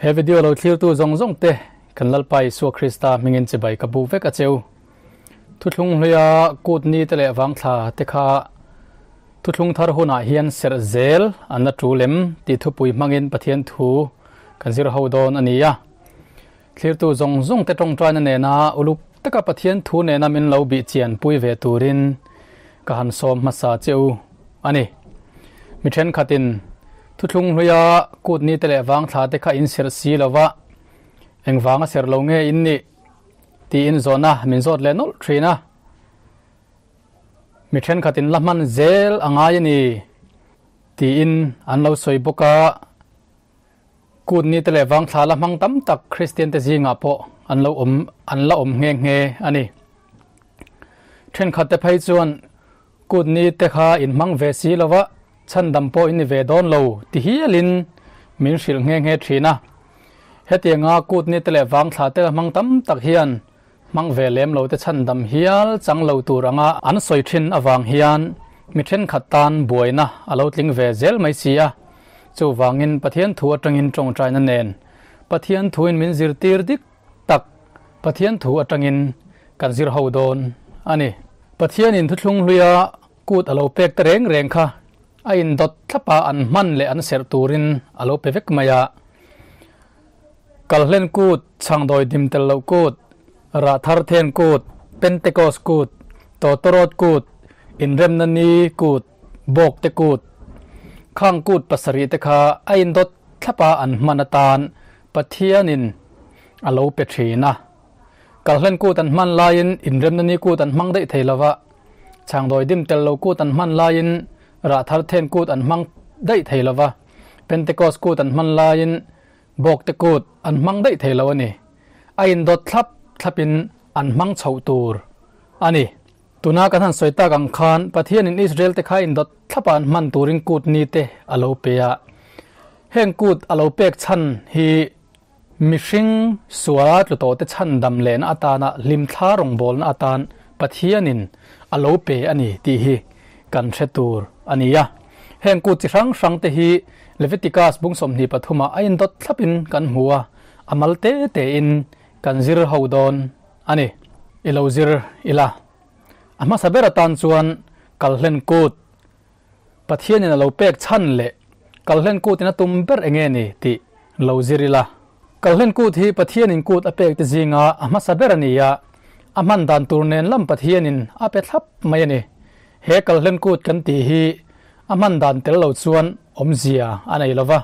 He video lo thlir tu zawng zawng te kan Lalpa Isua Krista hmingin chibai ka bu vek a cheu. Thuthlung hluia kut ni te leh vangthla te kha thuthlung thar hunah hian serh zel an la tul em tih thupui hmangin Pathian thu kan zir ho dawn a ni a. Thlirtu zawng zawng te tawngtaina nena uluk taka Pathian thu nena min lo bih chian pui ve turin ka han sawm hmasa che u a ni. Mi thenkhatin thuthlung hluia kut ni te leh vangthla te kha in serh si lova engvanga serh lo nge in nih tiin zawhna min zawt leh nawlh thin a. Mi thenkhatin la hman zel a ngai a ni tiin an lo sawi bawk a. Kut ni te leh vangthla la hmang tam tak Kristian te zingah pawh an lo awm an la awm nghe nghe a ni. Thenkhat te phei chuan kut ni te kha in hmang ve si lova chhandam pawh in ni ve dawn lo ti hialin min hrilh nghe nghe thin a. Hetianga kut ni te leh vangthla te la hmang tam tak hian hmang ve lem lo te chhandam hial chang lo tur anga an sawi thin avang hian mi thenkhat tan buaina a lo tling ve zel mai si a. Chuvangin Pathian thu atangin tawngtaina nen Pathian thuin min zirtir dik tak Pathian thu atangin kan zir ho dawn a ni. Pathianin thuthlung hluia kut a lo pek ta reng reng kha a indawt thlap a, an hman leh an serh turin a lo pe vek mai a. Kalhlen kut, chhangdawi dim tel loh kut, rah thar then kut, Pentecost kut, tawtawrawt kut, inremna ni kut, bawk te kut, khang kut pasarih te kha a indawt thlap a an hman atan Pathianin a lo pe thin a. Kalhlen kut an hman laiin inremna ni kut an hmang daih thei lova, chhangdawi dim tel lo kut an hman laiin rah thar then kut an hmang daih thei lova, Pentecost kut an hman laiin bawk te kut an hmang daih thei lo a ni. A indawt thlap thlapin an hmang chhoh tur a ni. Tuna kan han sawi tak ang khan Pathianin Israel te kha indawt thlapa an hman turin kut ni te a lo pe a. Heng kut a lo pek chhan hi mihring suala tlu tawh te chhan dam lehna atana hlimthla rawngbawlna atan Pathianin a lo pe a ni tih hi kan hre tur a ni a. Heng kut chi hrang hrang te hi Leviticus bung 23 ah a indawt thlapin kan hmu a, a mal te tein kan zir ho dawn a ni. I lo zir ila. A hmasa ber atan chuan Kalhlen kut Pathianin a lo pek chhan leh Kalhlen kutin a tum ber enge ni tih lo zir ila. Kalhlen kut hi Pathianin kut a pek te zinga a hmasa ber a ni a, a hman dan tur nen lam Pathianin a pe thlap mai a ni. He Kalhlen kut kan tih hi a hman dan tel lo chuan awmzia a nei lo va.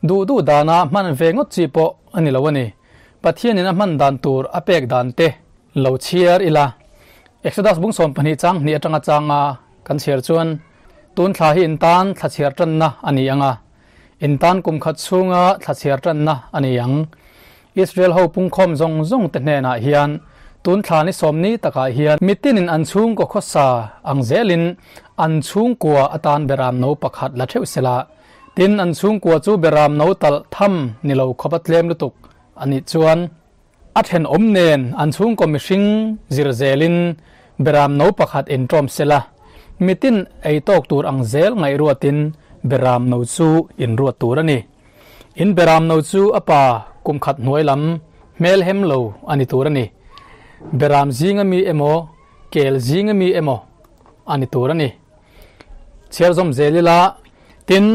Duh duh dana hman ve ngawt chi pawh a ni lo a ni. Pathianin a hman dan tur a pek dan te lo chhiar ila. Exodus bung 12 chang hnih atanga changa kan chhiar chuan tun thla hi in tan thla chhiar tanna a ni ang a, in tan kum khat chhunga thla chhiar tanna a ni ang. Israel ho pungkhawm zawng zawng te hnenah hian tun thla ni sawm ni takah hian mitinin an chhungkaw khawsa ang zelin an chhungkua atan beram no pakhat la theuh sela. Tin, an chhungkua chu beram no talh tham ni lo khawp a tlem lutuk a nih chuan a thenawm nen an chhungkaw mihring zir zelin beram no pakhat intawm sela, mitin ei tawk tur ang zel ngaihruatin beram no chu inruat tur a ni. In beram no chu a pa kum khat hnuai lam hmel hem lo a ni tur a ni. Beram zinga mi emaw, kel zinga mi emaw a ni tur a ni. Chhiar zawm zel ila, tin,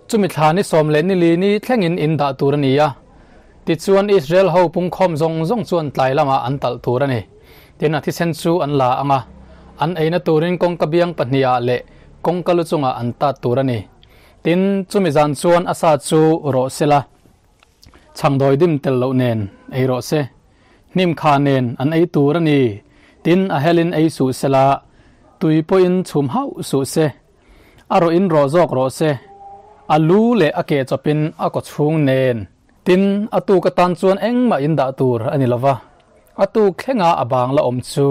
chumi thla ni sawm leh ni li ni thlengin in dah tur a ni a. Tichuan Israel ho pungkhawm zawng zawng chuan tlai lamah an talh tur a ni. Tin, a thisen chu an la ang a, an eina turin kawngka biang pahnihah leh kawngka lu chungah an tat tur a ni. Tin, chumi zan chuan a sa chu rawh sela, chhangdawi dim tel loh nen ei rawh se. Hnim kha nen an ei tur a ni. Tin, a helin ei suh sela, tui pawhin chhum hauh suh se. A rawhin rawh zawk rawh se. A lu leh a ke chawpin a kaw chhung nen. Tin, a tuk atan chuan engmah in dah tur a ni lova. A tuk thlenga a bang la awm chu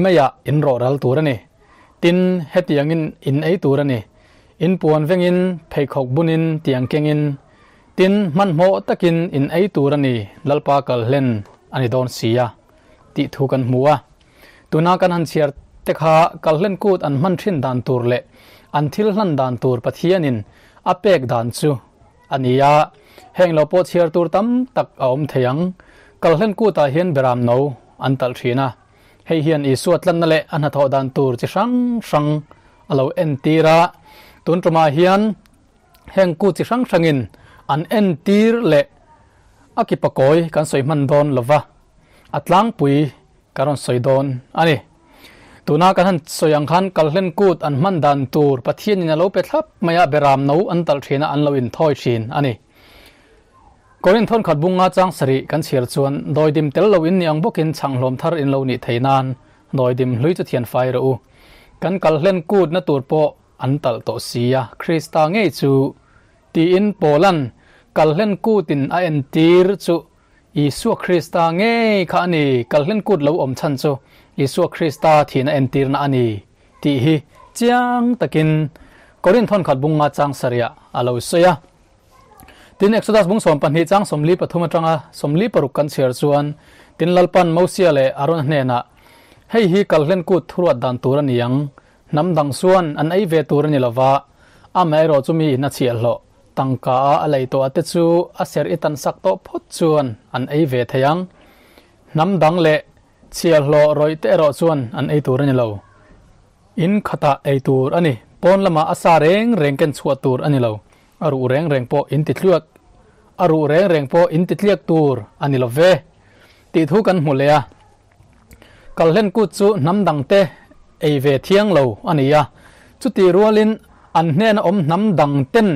meiah in rawh ral tur a ni. Tin, hetiangin in ei tur a ni. In puan vengin, pheikhawk bunin, tiang kengin. Tin, hmanhmawh takin in ei tur a ni, Lalpa kal hlen a ni dawn si a, tih thu kan hmu a. Tuna kan han chhiar te kha kal hlen kut an hman thin dan tur leh an thil hlan dan tur Pathianin a pek dan chu a ni a. Heng lo pawh chhiar tur tam tak a awm thei ang. Kalhlen kutah hian beram no an talh thin a. Hei hian Isua tlanna leh a hnathawh dan tur chi hrang hrang a lo entir a. Tun tumah hian heng kut chi hrang hrangin an entir leh a ki pakawi kan sawi hman dawn lova, a tlangpui kan rawn sawi dawn a ni. Tuna kan han sawi ang khan kalhlen kut an hman dan tur Pathianin a lo pe thlap mai a, beram no an talh thin a, an lo inthawi thin a ni. Korin thawnkhat bunga chang sarih kan chhiar chuan dawidim tel lo in ni ang bawkin chhanghlawm thar in lo nih thei nan dawidim hlui chu thian fai rawh u. Kan kalhlen kut na tur pawh an talh tawh si a, Krista ngei chu tiin Paula'n kalhlen kutin a entir chu Isua Krista ngei kha a ni, kalhlen kut lo awm chhan chu Isua Krista thihna entirna a ni tih hi chiang takin Korin thawnkhat bunga chang sarihah a lo sawi a. Tin, Exodus bung 12 chang 43 atanga 46 kan chhiar chuan, Tin, Lalpan Mosia leh Arona hnenah, Hei hi kalhlen kut thuruat dan tur a ni ang, hnam dang chuan an ei ve tur a ni lova, amaherawh chu mi in a chhiahhlawh, tangka a a lei tawh ate chu a ser i tan sak tawh phawt chuan an ei ve thei ang. Hnam dang leh chhiahhlawh rawih te erawh chuan an ei tur a ni lo. In khatah ei tur a ni, pawn lamah a sa reng reng ken chhuah tur a ni lo. A ruh reng reng pawh in ti tliak, a ruh reng reng pawh in ti tliak tur a ni lo ve tih thu kan hmu leh a. Kalhlen kut chu hnam dangte ei ve thiang lo a ni a, chuti rualin an hnena awm hnam dangten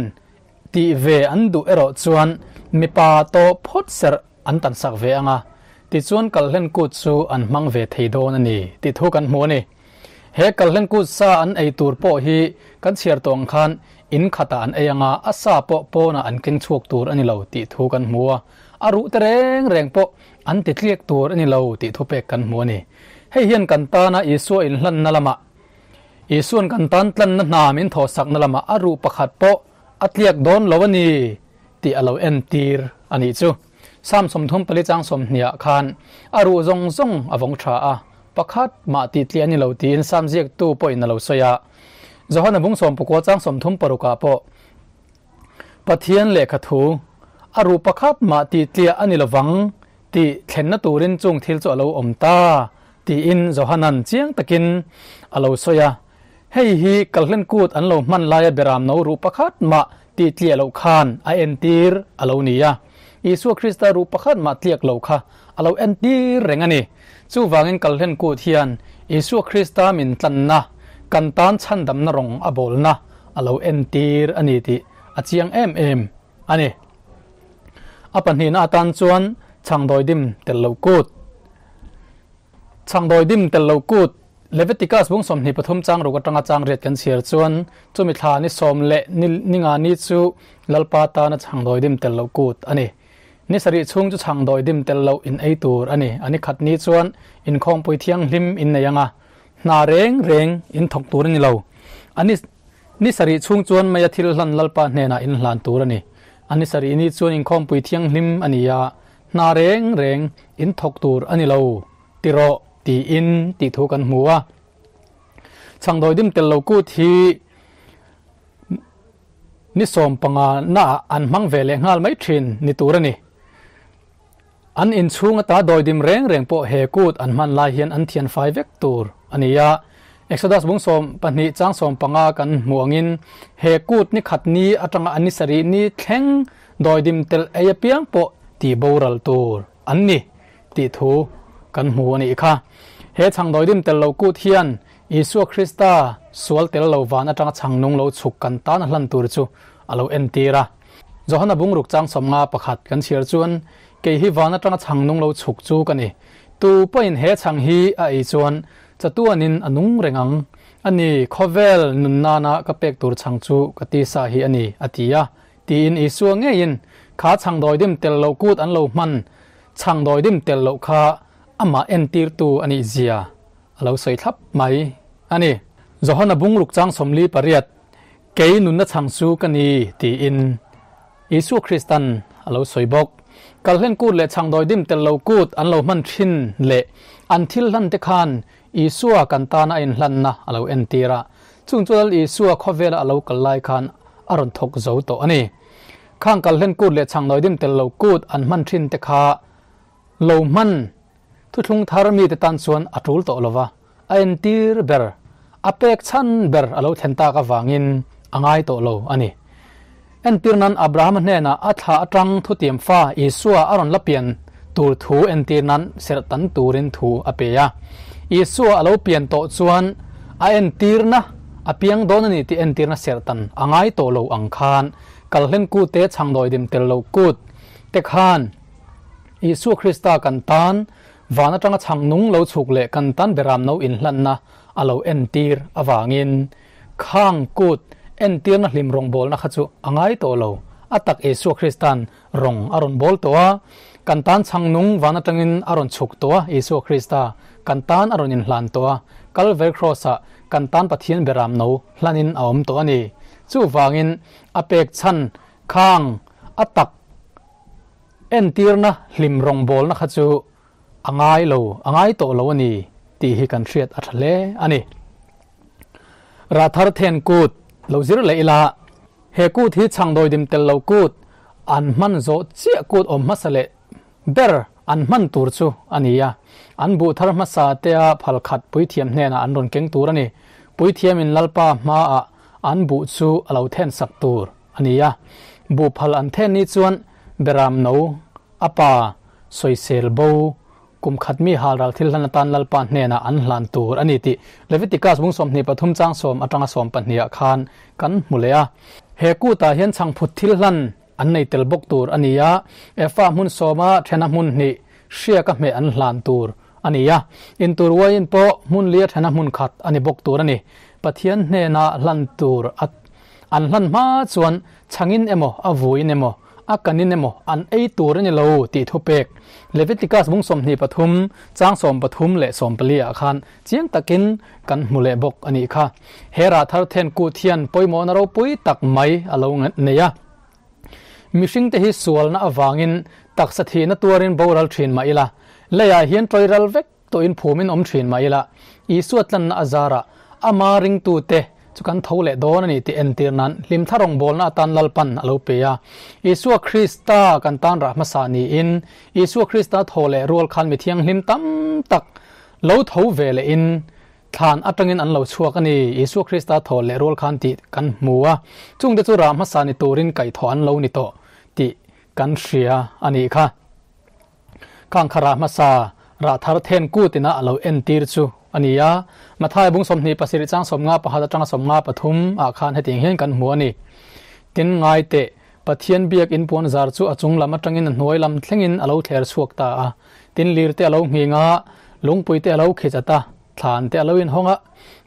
tih ve an duh erawh chuan mipa tawh phawt serh an tan sak ve ang a, tichuan kalhlen kut chu an hmang ve thei dawn a ni tih thu kan hmu a ni. He kalhlen kut sa an ei tur pawh hi kan chhiar tawh ang khan in khatah an ei ang a, a sa pawh pawnah an keng chhuak tur a ni lo tih thu kan hmu a, a ruh te reng reng pawh an ti tliak tur a ni lo tih thu pek kan hmu a ni. Hei hian kan tana Isua inhlanna lamah, Isua'n kan tan tlanna hna min thawhsakna lamah a ruh pakhat pawh a tliak dawn lo a ni tih a lo entir a nih chu. Psalm 34 chang 20 ah khan a ruh zawng zawng a vawng tha a, pakhat mah tih tliah a ni lo tiin Psalm ziaktu pawhin a lo sawi a. Johana bung 19 chang 36 ah pawh Pathian lehkha thu a ruh pakhat mah tih tliah a ni lovang tih thlenna turin chung thil chu a lo awm ta tiin Johana'n chiang takin a lo sawi a. Hei hi kalhlen kut an lo hman laia beram no ruh pakhat mah tih tliah loh khan a entir a lo ni a. Isua Krista ruh pakhat mah tliak lo kha a lo entir reng a ni. Chuvangin kalhlen kut hian Isua Krista min tlanna, kan tan chhandamna rawng a bawlna a lo entir a ni tih a chiang em em a ni. A pahnihna atan chuan chhangdawidim tel loh kut. Chhangdawidim tel loh kut. Leviticus bung 23 chang ruk atanga chang riat kan chhiar chuan chumi thla ni sawm leh ni ni nga ni chu Lalpa tana chhangdawi dim tel loh kut a ni. Ni sarih chhung chu chhangdawi dim tel loh in ei tur a ni. A ni khat ni chuan inkhawngpui thianghlim in nei ang a, hna reng reng in thawk tur a ni lo. A ni ni sarih chhung chuan maia thil hlan Lalpa hnenah in hlan tur a ni. A ni sarih ni chuan inkhawmpui thianghlim a ni a, hna reng reng in thawk tur a ni lo. Ti rawh tiin tih thu kan hmu a. Chhangdawi dim tel lo kut hi ni 15 naah an hmang ve leh nghal mai thin ni tur a ni. An inchhung ata dawi dim reng reng pawh he kut an hman lai hian an thian fai vek tur a ni a. Exodus bung 12 chang 15 kan hmu angin he kut ni khat ni atanga an ni sarih ni thleng dawi dim tel ei apiang pawh ti boral tur an ni. Tih thu kan hmu a nih kha. He chhangdawidim tel lo kut hian Isua Krista sual tel lo van atanga chhang nung lo chhuk kan tan a hlan tur chu a lo entir a. Johana bungruk chang 51 kan chhiar chuan, Kei hi van atanga chhang nung lo chhuk chu ka ni. Tu pawhin he chhang hi a ei chuan chatuanin a nung reng ang. A ni, khawvel nun nana ka pek tur chhang chu ka tisa hi a ni, a ti a. Tiin Isua ngeiin kha chhangdawidim tel lo kut an lo hman Chhangdawi dim tel loh kha amah entirtu a nih zia a lo sawi thlap mai a ni. Johana bungruk chang 48, Kei nunna chhang chu ka ni tiin Isua Kristan a lo sawi bawk. Kalhlen kut leh chhangdawi dim tel lo kut an lo hman thin leh an thil hlan te khan Isua kan tana a inhlanna a lo entir a. Chung chu Lal Isua khawvela a lo kal lai khan a rawn thawk zo tawh a ni. Khang Kalhlen Kut leh Chhangnawi dim tel lo kut an hman thin te kha lo hman thuthlung thar mite tan chuan a tul tawh lo va, a entir ber, a pek chhan ber a lo thlen tak avangin a ngai tawh lo a ni. Entir nan Abrahama hnenah a thla atang thutiam fa Isua a rawn la pian tur thu entir nan serh tan turin thu a pe a. Isua a lo pian tawh chuan a entirna a piang dawn a ni tih entirna serh tan a ngai tawh lo ang khan Kalhlen kut te chhangdawi dim tel lo kut te khan Isua Krista kan tan van atanga chhang nung lo chhuk leh kan tan beram no inhlanna a lo entir avangin Khang kut entirna hlim rawngbawlna kha chu a ngai tawh lo. A tak Isua Krista'n rawng a rawn bawl tawh a, kan tan chhang nung van atangin a rawn chhuk tawh a, Isua Krista kan tan a rawn inhlan tawh a, Kalvary Kraws-ah kan tan Pathian beram no hlanin a awm tawh a ni. Chuvangin a pek chhan khang a tak entirna hlim rawngbawlna kha chu a ngai lo, a ngai tawh lo a ni tih hi kan hriat a tha hle a ni. Rah thar then kut lo zir leh ila, he kut hi chhangdawi dim tel lo kut an hman zawh chiah kut awm hmasa leh ber an hman tur chu a ni a. An buh thar hmasa tea phal khat puithiam hnenah an rawn keng tur a ni. Puithiamin Lalpa hmaah an buh chu a lo then sak tur a ni a. Buh phal an then ni chuan Beram no a pa sawisel bo Kum khat mi hal ral thil hlan atan Lalpa hnenah an hlan tur a ni tih Leviticus bung 23 chang sawm atanga 12 ah khan kan hmu leh a. He kutah hian chhangphut thil hlan an nei tel bawk tur a ni a, Efa hmun sawma thena hmun hnih hriaka hmeh an hlan tur a ni a, intur uaiin pawh hmun lia thena hmun khat a ni bawk tur a ni. Pathian hnena hlan tur a an hlan hma chuan chhangin emaw a vuiin emaw A kanin emaw an ei tur a ni lo tih thupek Leviticus bung 23 chang 13 leh 14 ah khan chiang takin kan hmu leh bawk a nih kha. He rah thar then kut hian pawimawhna ropui tak mai a lo nei a. Mihringte hi sualna avangin taksa thihna tuarin boral thin mah ila, leiah hian ṭawihral vek Tawhin phumin awm thin mah ila, Isua tlanna a zarah ama ringtute chu kan tho leh dawn a ni tih entir nan hlimthla rawngbawlna atan Lalpan a lo pe a. Isua Krista kan tan rah hmasa niin, Isua Krista tho leh rual khan mi thianghlim tam tak lo tho ve lehin thlan atangin an lo chhuak a ni. Isua Krista tho leh rual khan tih kan hmu a, chungte chu rah hmasa ni turin kaihthawh an lo ni tawh tih kan hria a nih kha. Kangkha rah hmasa rah thar then kut ina a lo entir chu a ni a. Mathai bung 27 chang 51 atanga 53 ah khan hetiang hian kan hmu a ni. Tin, ngai teh, Pathian biak in puan zar chu a chung lam atangin a hnuai lam thlengin a lo thler chhuak ta a. Tin, lir te a lo nghing a, lungpui te a lo khichat a, thlan te a lo inhawng a,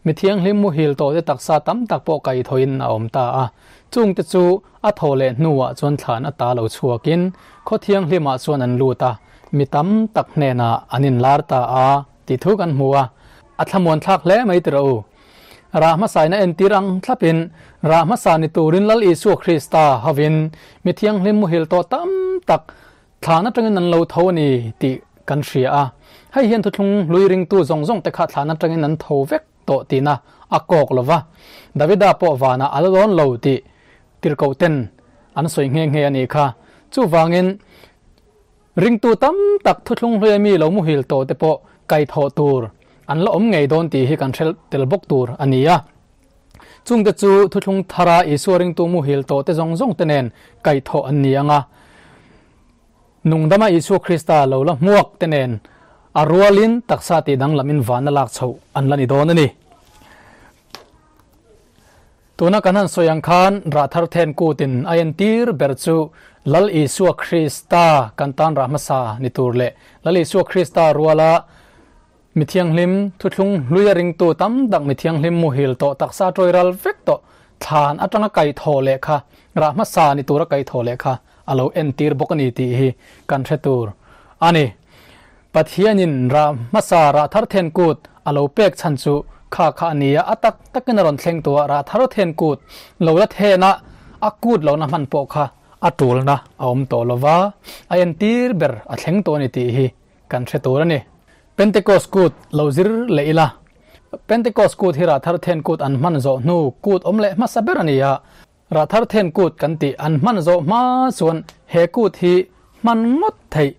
mi thianghlim muhil tawh te taksa tam tak pawh kaihthawhin a awm ta a. Chungte chu a thaw leh hnuah chuan thlan a ta lo chhuakin khaw thianghlimah chuan an lut a, mi tam tak hnenah an inlar ta a tih thu kan hmu a, a thlamuan thlak hle mai tiraw u. Rah hmasaina entir ang thlapin rah hmasa ni turin Lal Isua Krista hovin mi thianghlim muhil tawh tam tak thlan atangin an lo tho a ni tih kan hria a. Hei hian thuthlung hlui ringtu zawng zawng te kha thlan atangin an tho vek tawh tihna a kawk lo va, Davida pawh vanah a la dawn lo tih tirhkohten an sawi nghe nghe a nih kha. Chuvangin, ringtu tam tak thuthlung hluia mi lo muhil tawh te pawh kaihthawh tur an la awm ngei dawn tih hi kan hre tel bawk tur a ni a. Chungte chu thuthlung thara Isua ringtu muhil tawh te zawng zawng te nen kaihthawh an ni ang a. Nungdama Isua Krista lo la hmuak te nen a rualin taksa tih danglamin van a lak chhoh an la ni dawn a ni. Tuna kan han sawi ang khan rah thar then kutin a entir ber chu Lal Isua Krista kan tan rah hmasa ni tur leh Lal Isua Krista ruala mi thianghlim thuthlung hluia ringtu tam tak mi thianghlim muhil tawh taksa tawi ral vek tawh thlan atanga kaihthawh leh kha rah hmasa ni tura kaihthawh leh kha a lo entir bawk a ni tih hi kan hre tur a ni. Pathianin rah hmasa rah thar then kut a lo pek chhan chu kha kha a ni a, a tak takin a rawn thleng tu a, rah thar then kut lo la then a, a kut lohna hman pawh kha a tulna a awm tawh lo va, a entir ber a thleng tawh a ni tih hi kan hre tur a ni. Pentecost kut lo zir leh ila. Pentecost kut hi rah thar then kut an hman zawh hnu kut awm leh hmasa ber a ni a. Rah thar then kut kan tih an hman zawh hma chuan he kut hi hman ngawt theih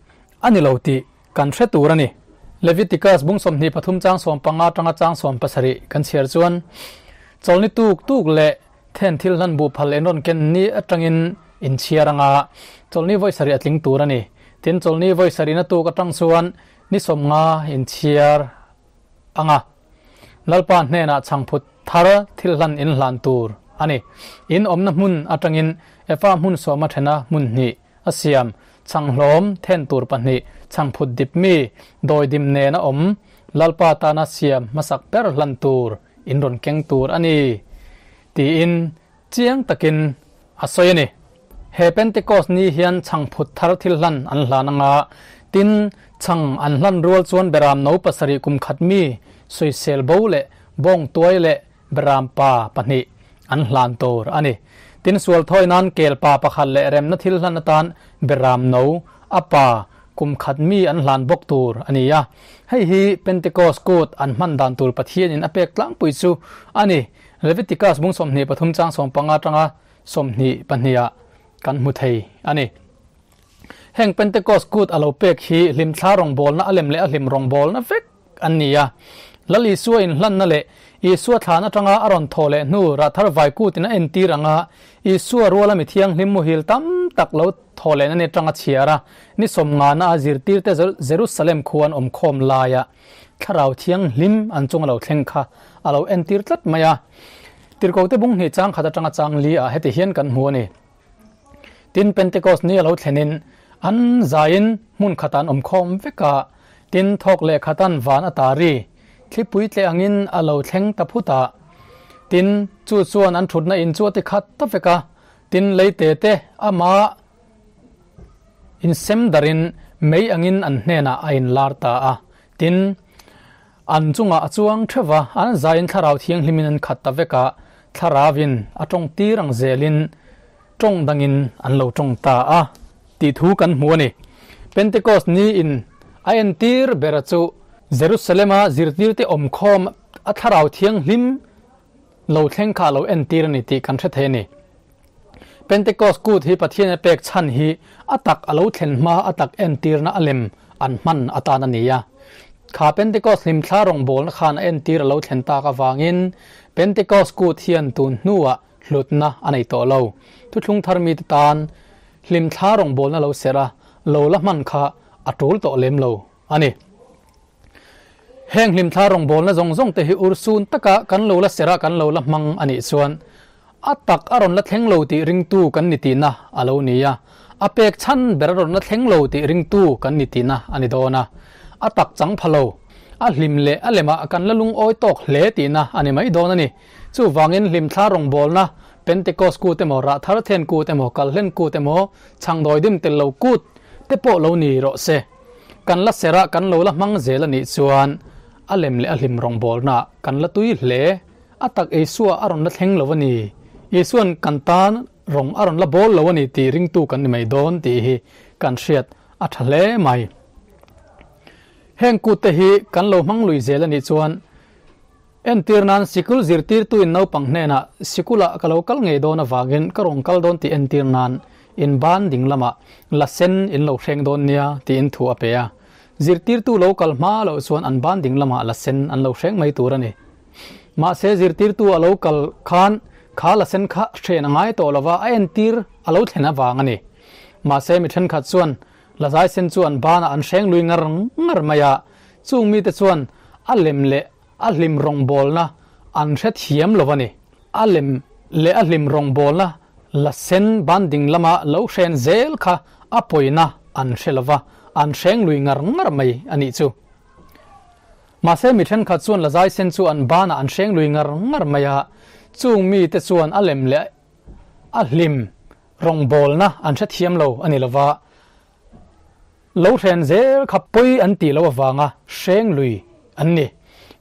a ni lo tih kan hre tur a ni. Leviticus bung 23 chang 15 atanga chang 17 kan chhiar chuan chawlni tuk tuk leh then thil hlan buh phal en rawn ken ni atangin in chhiar anga chawlni vawi sarih a tling tur a ni. Tin, chawlni vawi sarihna tuk atang chuan ni 50 in chhiar anga Lalpa hnenah chhangphut thar thil hlan in hlan tur a ni. In awmna hmun atangin Efa hmun sawma thena hmun hnih a siam chhanghlawm then tur pahnih chhangphut dip mi dawidim nena awm Lalpa tana siam hmasak ber hlan tur in rawn keng tur a ni tiin chiang takin a sawi a ni. He Pentecost ni hian chhangphut thar thil hlan an hlan anga, tin, chhang an hlan rual chuan beram no pasarih kum khat mi sawisel bo leh bawng tuai leh beram pa pahnih an hlan tur a ni. Tin, sual thawi nan kel pa pakhat leh remna thil hlan atan beram no a pa kum khat mi an hlan bawk tur a ni a. Hei hi Pentecost kut an hman dan tur Pathianin a pek tlangpui chu a ni. Leviticus bung 23 chang 15 atanga 22 ah kan hmu thei a ni. Heng Pentecost kut a lo pek hi hlimthla rawngbawlna a lem leh a hlim rawngbawlna vek an ni a. Lal Isua inhlanna leh Isua thlan atanga a rawn thaw leh hnu rah thar vai kutin a entir anga Isua ruala mi thianghlim muhil tam tak lo thaw lehna ni atanga chhiar a, ni 50 na a zirtirte Jerusalem khu an awm khawm laia thlarau thianghlim an chung a lo thleng kha a lo entir tlat mai a. Tirhkohte bung hnih chang khat atanga chang li ah heti hian kan hmu a ni. Tin, Pentecost ni a lo thlenin an zaiin hmun khatah an awm khawm vek a, tin, thawk leh khatan van a tari thlipui tleh angin a lo thleng ta phut a. Tin, chu chuan an thutna in chu a ti khat ta vek a, tin, leite te amah insem darin mei angin an hnenah a inlar ta a. Tin, an chungah a chuang theuh a, an zaiin thlarau thianghlimin an khat ta vek a, thlarauvin a tawng tir ang zelin tawng dangin an lo tawng ta a tih thu kan hmu a ni. Pentecost ni in a entir ber chu Jerusalem-a zirtirte awmkhawm a thlarau thianghlim lo thleng kha a lo entir a ni tih kan hre thei a ni. Pentecost kut hi Pathian a pek chhan hi a tak a lo thlen hma a tak entirna a lem an hman atan a ni a. Kha Pentecost hlimthla rawngbawlna khan a entir a lo thlen tak avangin Pentecost kut hian tun hnuah hlutna a nei tawh lo. Thuthlung thar mite tan hlimthla rawngbawlna lo serh a, lo la hman kha a tul tawh lem lo a ni. Heng hlimthla rawngbawlna zawng zawng te hi ursun taka kan lo la serh a, kan lo la hmang a nih chuan a tak a rawn la thleng lo tih ringtu kan ni tihna a lo ni a, a pek chhan ber a rawn la thleng lo tih ringtu kan ni tihna a ni dawn a, a tak chang pha lo, a hlim leh a lemah kan la lungawi tawk hle tihna a ni mai dawn a ni. Chuvangin hlimthla rawngbawlna, Pentecost kut emaw, rah thar then kut emaw, kalhlen kut emaw, chhangdawi dim tel lo kut te pawh lo ni rawh se. Kan la serh a, kan lo la hmang zel a nih chuan a lem leh a hlim rawngbawlnaah kan la tui hle. A tak Isua a rawn la thleng lo a ni. Isua'n kan tan rawng a rawn la bawl lo a ni tih ringtu kan ni mai dawn tih hi kan hriat a tha hle mai. Heng kutte hi kan lo hmang lui zel a nih chuan entir nan sikul zirtirtuin naupang hnenah sikulah ka lo kal ngei dawn avangin ka rawn kal dawn tih entir nan in ban ding lamah la sen in lo hreng dawn nia tiin thu a pe a. Zirtirtu lo kal hma loh chuan an ban ding lamah la sen an lo hreng mai tur a ni. Mahse zirtirtu a lo kal khan kha la sen kha hren a ngai tawh lova a entir a lo thlen avang a ni. Mahse mi thenkhat chuan la zai sen chu an banah an hreng lui ngar ngar mai a, chung mite chuan a lem leh a hlim rawngbawlna an hrethiam lo a ni. A lem leh a hlim rawngbawlna la sen ban ding lama lo hren zel kha a pawina an hre lova, an hreng lui ngar ngar mai a nih chu. Mahse mi thenkhat chuan la zai sen chu an banah an hreng lui ngar ngar mai a, chung mite chuan a lem leh a hlim rawngbawlna an hrethiam lo a ni lova, lo hren zel kha pawi an tih loh avanga hreng lui an ni.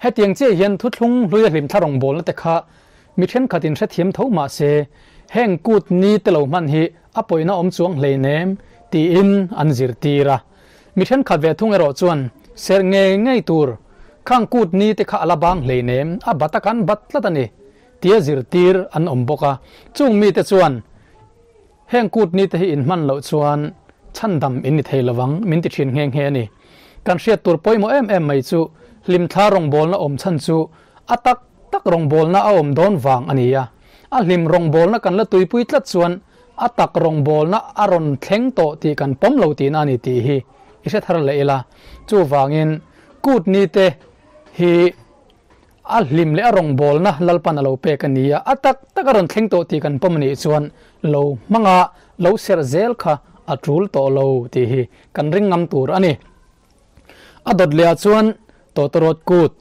Hetiang chiah hian thuthlung hlui a hlimthla rawngbawlna te kha mi thenkhatin hrethiam tho mahse heng kut ni te lo hman hi a pawina awm chuang hleinem tiin an zirtir a. Mi thenkhat ve thung erawh chuan serh ngei ngei tur khang kut ni te kha a la bang hleinem, a bat a kan bat tlat a ni. tia zirtir an awm bawk a. Chung mite chuan heng kut ni te hi in hman loh chuan chhandam in ni thei lovang min ti thin nghe nghe a ni. Kan hriat tur pawimawh em em mai chu hlimthla rawngbawlna awm chhan chu a tak tak rawngbawlna a awm dawn vang a ni a. A hlim rawngbawlna kan la tuipui tlat chuan a tak rawngbawlna a rawn thleng tawh tih kan pawm lo tihna a ni tih hi i hre thar leh ila. Chuvangin kut ni te hi a hlim leh a rawngbawlna Lalpan a lo pek a ni a, a tak tak a rawn thleng tawh tih kan pawm a nih chuan lo hmanga lo serh zel kha a tul tawh lo tih hi kan ring ngam tur a ni. A dawt leh ah chuan tawtawrawt kut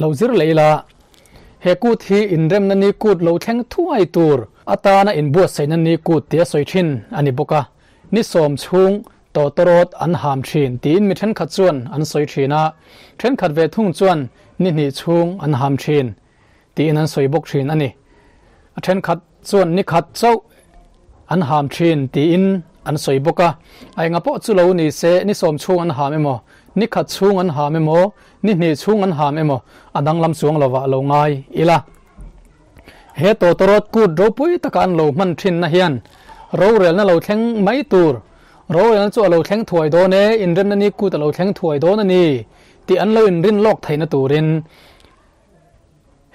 lo zir leh ila, he kut hi inremna ni kut lo thleng thuai tur atana inbuatsaihna ni kut tia sawi thin a ni bawk a, ni sawm chhung tawtawrawt an ham thin tiin mi thenkhat chuan an sawi thin a, thenkhat ve thung chuan ni hnih chhung an ham thin tiin an sawi bawk thin a ni. A thenkhat chuan ni khat chauh an ham thin tiin an sawi bawk a, a enga pawh chu lo ni se ni sawm chhung an ham emaw, ni khat chhung an ham emaw, ni hnih chhung an ham emaw a danglam chuang lovah lo ngai ila. He tawtawrawt kut ropui taka an lo hman thinna hian rorelna lo thleng mai tur, rorelna chu a lo thleng thuai dawn e, inremna ni kut a lo thleng thuai dawn a ni tih an lo inrin lawk theihna turin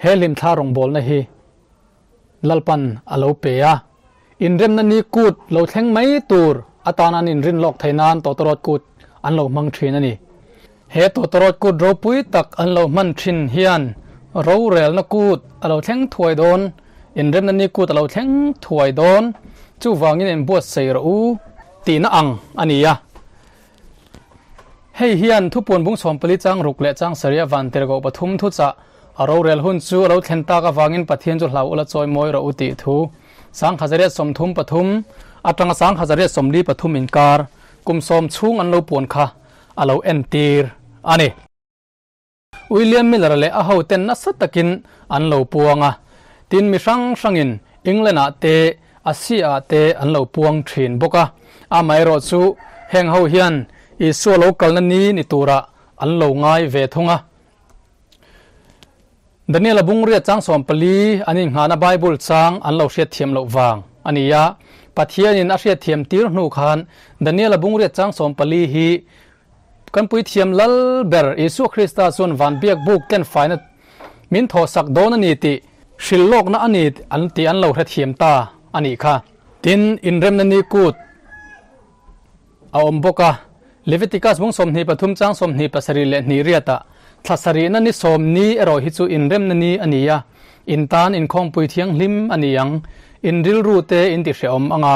He hlimthla rawngbawlna hi Lalpan a lo pe a, inremna ni kut lo thleng mai tur atana an inrin lawk theih nan tawtawrawt kut an lo hmang thin a ni. He tawtawrawt kut ropui tak an lo hman thin hian rorelna kut a lo thleng thuai dawn, inremna ni kut a lo thleng thuai dawn, chuvangin inbuatsaih rawh u tihna ang a ni a. Hei hian thupuan bung 14 chang ruk leh chang sarih a van tirhkoh pathum thuchah a rorel hun chu a lo thlen tak avangin Pathian chu hlau ula chawi mawi rawh u tih thu 1033 atanga 1043 inkar kum sawm chhung an lo puan kha a lo entir a ni. William Miller leh a hoten nasa takin an lo puang a, tin mi hrang hrangin England-ah te, Asia-ah te an lo puang thin bawk a. Amaherawh chu heng ho hian Isua lo kalna ni ni turah an lo ngai ve thung a. Daniel-a bungriat chang 14 an inngahna Bible chang an lo hriatthiam loh vang a ni a. Pathianin a hriatthiam tir hnu khan Daniel-a bungriat chang 14 hi Kan Puithiam Lal ber Isua Krista chuan van biak buk ken faina min thawhsak dawn a ni tih hrilh lawkna a ni an tih an lo hrethiam ta a nih kha. Tin, inremna ni kut a awm bawk a. Leviticus bung 23 chang 27 leh hnih riatah, Thla sarihna ni sawm ni erawh hi chu inremna ni a ni a, in tan inkhawmpui thianghlim a ni ang, in rilru te in tihrehawm anga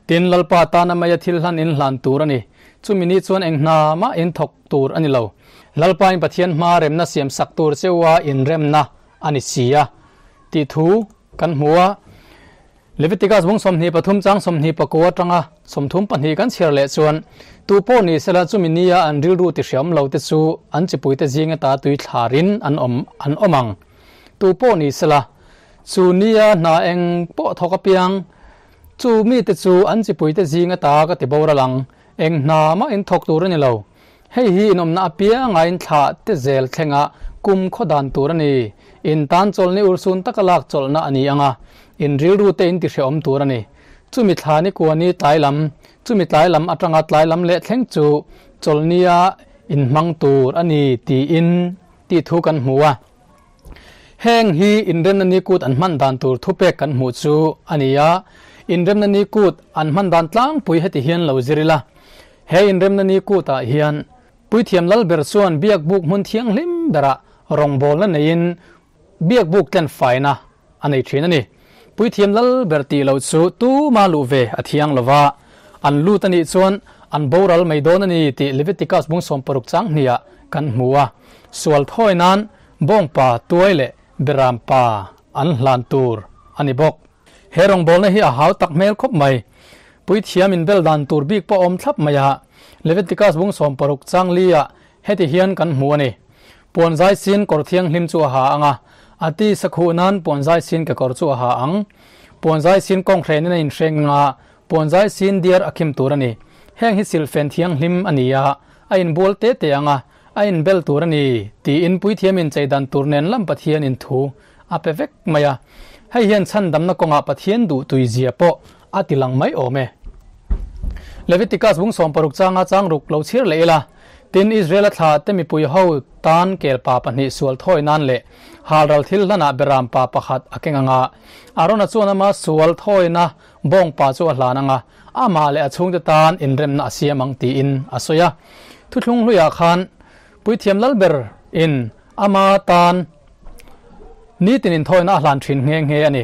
Tin, Lalpa tana maia thil hlan in hlan tur a ni. Chumi ni chuan eng hna mah in thawk tur a ni lo. Lalpa in Pathian hma remna siam sak tur cheua inremna a ni si a, tih thu kan hmu a. Leviticus bung 23 chang 24 atanga 32 kan chhiar leh chuan, Tu pawh ni sela chumi nia an rilru ti hriam lo te chu an chipuite zing ata tui thlarin an awm an awm ang. Tu pawh ni sela chu nia hna eng pawh thawk apiang, Chu mite chu an chipuite zing ata ka ti boral ang, eng hna mah in thawk tur a ni lo. Hei hi inawmna apianga in thlah te zel thlenga kum khaw dan tur a ni. In tan chawlhni urhsun taka lak chawlhna a ni ang a, in rilru te in ti hrehawm tur a ni. Chumi thla ni kua ni tlai lam, chumi tlai lam atanga tlai lam leh thleng chu chawlhnia in hmang tur a ni tiin tih thu kan hmu a. Heng hi inremna ni kut an hman dan tur thupek kan hmuh chu a ni a, inremna ni kut an hman dan tlangpui heti hian lo zir ila. He inremna ni kutah hian Puithiam Lalber chuan biakbuk hmun thianghlim berah rawngbawlna neiin biakbuk tlen faina a nei thin a ni. Puithiam Lalber tih loh chu tuma luh ve a thiang lo va, an lut a nih chuan an boral mai dawn a ni tih Leviticus bung 60 chang hniah kan hmu a. Sual thawi nan Bawngpa tuai leh Beram pa an hlan tur a ni bawk. He rawngbawlna hi a hau tak hmel khawp mai. Puithiam inbel dan tur bik pawh a awm thlap mai a. Leviticus bung 60 chang li ah heti hian kan hmu a ni. Puan zai sin kawr thianghlim chu a ha ang a, a ti sakhuh nan puan zai sin kekawr chu a ha ang. Puan zai sin kawnghren in a inhreng ang a, puan zai sin diar a khim tur a ni. Heng hi silhfen thianghlim a ni a, a inbual te te ang a, A inbel tur a ni, tiin Puithiam inchei dan tur nen lam Pathian in thu a pe vek mai a. Hei hian chhandamna kawngah Pathian duh tui zia pawh a ti lang mai awm e. Leviticus bung 60 changa chang ruk lo chhir leh ila, tin Israel-a thla te mipui ho tan kel pa pahnih sual thawi nan leh halral thil hlanah beram pa pakhat a keng anga, Arona chuan ama sual thawina bawng pa chu a hlan anga, amah leh a chhungte tan inremna a siam ang tiin a sawi a. Thuthlung hluiah khan Puithiam Lalber in ama tan Nitin inthawina a hlan thin nghe nghe a ni.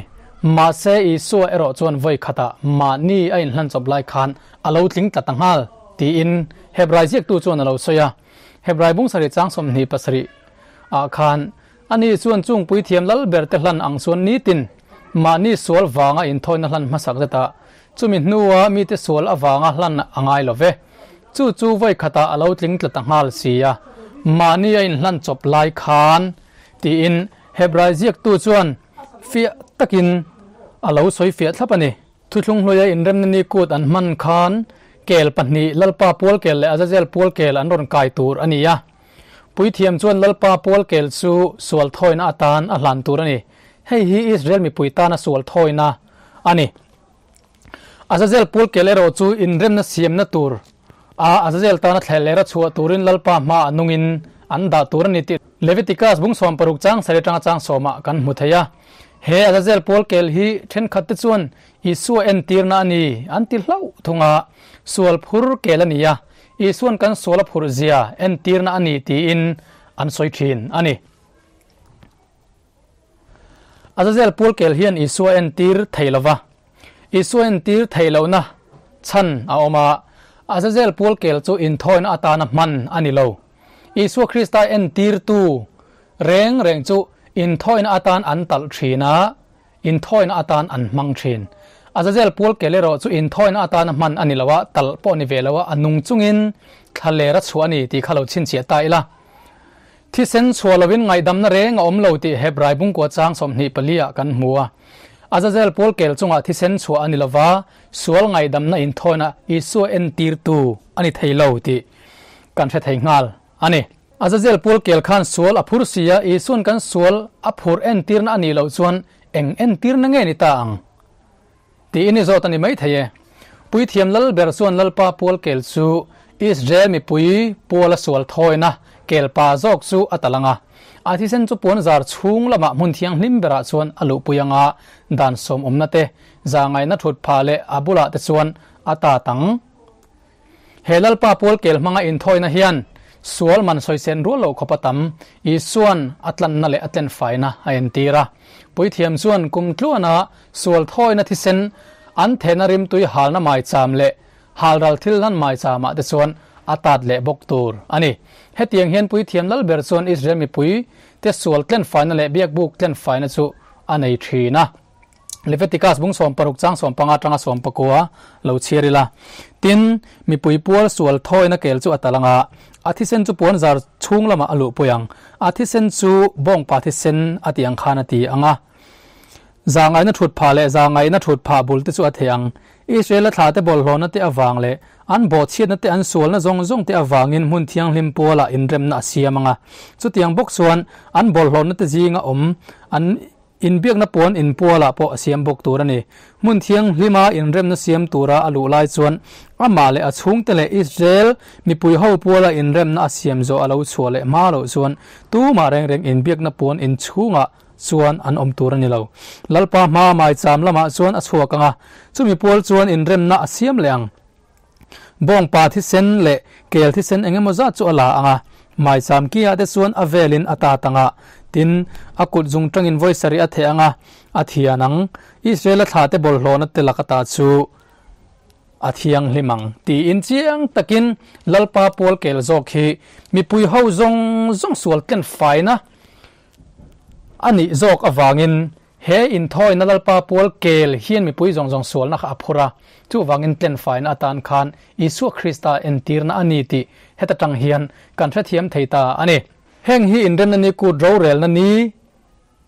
Mahse, Isua erawh chuan vawi khatah mahni a inhlan chawp lai khan a lo tling tla ta nghal, tiin Hebrai ziaktu chuan a lo sawi a. Hebrai bung sarih chang 27 ah khan, Ani chuan chung puithiam lal ber te hlan ang chuan nitin mahni sual vanga inthawina hlan hmasak zetah chumi hnua mite sual avanga hlan a ngai lo ve. Chu chu vawi khatah a lo tling tla ta nghal si a, mahni a inhlan chawp lai khan, tiin Hebrai ziaktu chuan fiah takin a lo sawi fiah thlap a ni. Thuthlung hluaia inremna ni kut an hman khan kel pahnih, Lalpa pual kel leh Azazel pual kel an rawn kai tur a ni a. Puithiam chuan Lalpa pual kel chu sual thawina atan a hlan tur a ni. Hei hi Israel mipui tana sual thawina a ni. Azazel pual kel erawh chu inremna siamna tur a Azazel tana thleh leh ra chhuah turin Lalpa hmaah nungin an dah tur a ni tih Leviticus bung 60 chang sarih atanga chang sawmah kan hmu thei a. He Azazel pual kel hi thenkhat te chuan Isua entirna a ni an ti hlauh thung a, sual phur kel a ni a, Isuan kan sual a phurh zia entirna a ni tiin an sawi thin a ni. Azazel pual kel hian Isua entir thei lo va. Isua entir theih lohna chhan a awm a, Azazel pual kel chu inthawina atana hman a ni lo. Isua Krista entirtu reng reng chu inthawina atan an talh thin a, inthawina atan an hmang thin. Azazel pual kel erawh chu inthawina atana hman a ni lo a, talh pawh ni ve lo a, a nung chungin thlaler a chhuah a ni tih kha lo chhinchhiah ta ila. Thisen chhuah lovin ngaihdamna reng a awm lo tih Hebrai bungkua chang 24 ah kan hmu a. Azazel pual kel chungah thisen chhuah a ni lova, sual ngaihdamna inthawina Isua entirtu a ni thei lo tih kan hre thei nghal a ni. Azazel pual kel khan sual a phur si a, Isuan kan sual a phur entirna a nih loh chuan eng entirna nge ni ta ang? Tiin i zawt a ni maithei e. Puithiam lal ber chuan Lalpa pual kel chu Israel mipui puala sual thawina kel pa zawk chu a tal ang a. A thisen chu puan zar chhung lamah hmun thianghlim berah chuan a luhpui ang a, dan sawm awmna te, zahngaihna thut phah leh a bulah te chuan a tat ang. He Lalpa pual kel hmanga inthawina hian sual man sawisen rual loh khawp a tam, Isua'n a tlanna leh a tlenfaina a entir a. Puithiam chuan kum tluana sual thawina thisen an thehna rimtui halna maicham leh halral thil hlan maichamah te chuan a tat leh bawk tur a ni. Hetiang hian Puithiam Lalber chuan Israel mipui te sual tlenfaina leh biakbuk tlenfaina chu a nei thin a. Leviticus bung 60 chang 15 atanga 19 lo chhiar ila. Tin, mipui pual sual thawina kel chu a tal anga, a thisen chu puan zar chhung lamah a luh pui ang. A thisen chu bawngpa thisen a tih ang khan a ti ang a. Zahngaihna thut phah leh zahngaihna thut phah bul te chu a thei ang. Israel-a thla te bawlhhlawhna te avang leh an bawhchhiatna te an sualna zawng zawng te avangin hmun thianghlim pualah inremna a siam ang a. Chutiang bawk chuan an bawlhhlawhna te zinga awm an Inbiakna puan inpualah pawh a siam bawk tur a ni. Hmun thianghlima inremna siam tura a luh lai chuan amah leh a chhungte leh Israel mipui ho puala inremna a siam zawh a lo chhuah leh hma loh chuan tumah reng reng inbiakna puan inchhungah chuan an awm tur a ni lo. Lalpa hma maicham lamah chuan a chhuak ang a, chumi pual chuan inremna a siam leh ang. Bawngpa thisen leh kel thisen eng emaw zat chu a la ang a, maicham kiah te chuan a velin a tat ang a, tin, a kut zung tangin vawi sarih a theh ang a, a thian ang. Israel-a thlahte bawlhhlawhna te lak ata chu a thianghlim ang, tiin chiang takin Lalpa pual kel zawk hi mipui ho zawng zawng sual tlen faina a nih zawk avangin He inthawina Lalpa pual kel hian mipui zawng zawng sualna kha a phur a, chuvangin tlenfaina atan khan Isua Krista entirna a ni tih heta tang hian kan hrethiam thei ta a ni. Heng hi inremna ni kut rorelna ni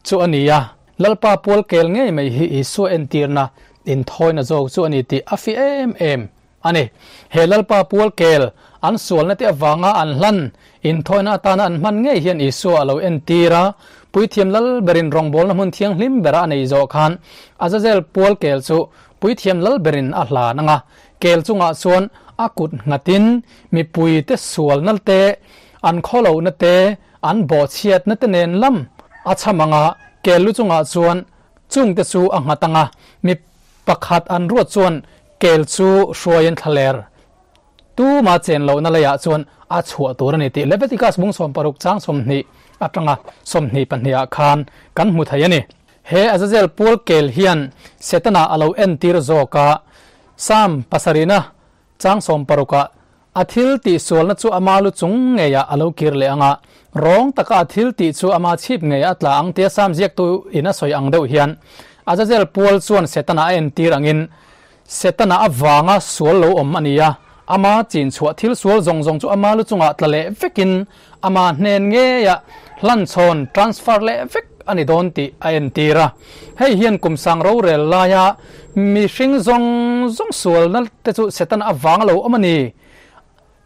chu a ni a, Lalpa pual kel ngei mai hi Isua entirna inthawina zawk chu a ni tih a fi em em a ni. He Lalpa pual kel an sualna te avanga an hlan inthawina atana an hman ngei hian Isua a lo entir a, Puithiam lal berin rawngbawlna hmun thianghlim bera a nei zawh khan Azazel pual kel chu Puithiam lal berin a hlan ang a, kel chungah chuan a kut nghatin mipuite sualna te, an khawlohna te, an bawhchhiatna te nen lam a cham ang a, kel lu chungah chuan chungte chu a nghat ang a, mi pakhat an ruat chuan kel chu hruaiin thlaler Tuma chen lohna leiah chuan a chhuah tur a ni tih Leviticus bung 60 chang 20 atanga 22 ah khan kan hmu thei a ni. He Azazel pual kel hian Setana a lo entir zawk a, Psalm pasarihna chang 60 ah a thil tih sualna chu ama lu chung ngeiah a lo kir leh ang a, rawng taka a thil tih chu ama chhip ngeiah a tla ang tia Psalm ziaktu in a sawi ang deuh hian Azazel pual chuan Setana a entir angin Setana avanga sual lo awm a ni a, ama chin chhuah thil sual zawng zawng chu ama lu chungah tla leh vekin ama hnen ngeia hlanchhawn, transfer, leh vek a ni dawn tih a entir a. Hei hian kum sang rorel laia mihring zawng zawng sualna te chu Setana avanga lo awm a ni.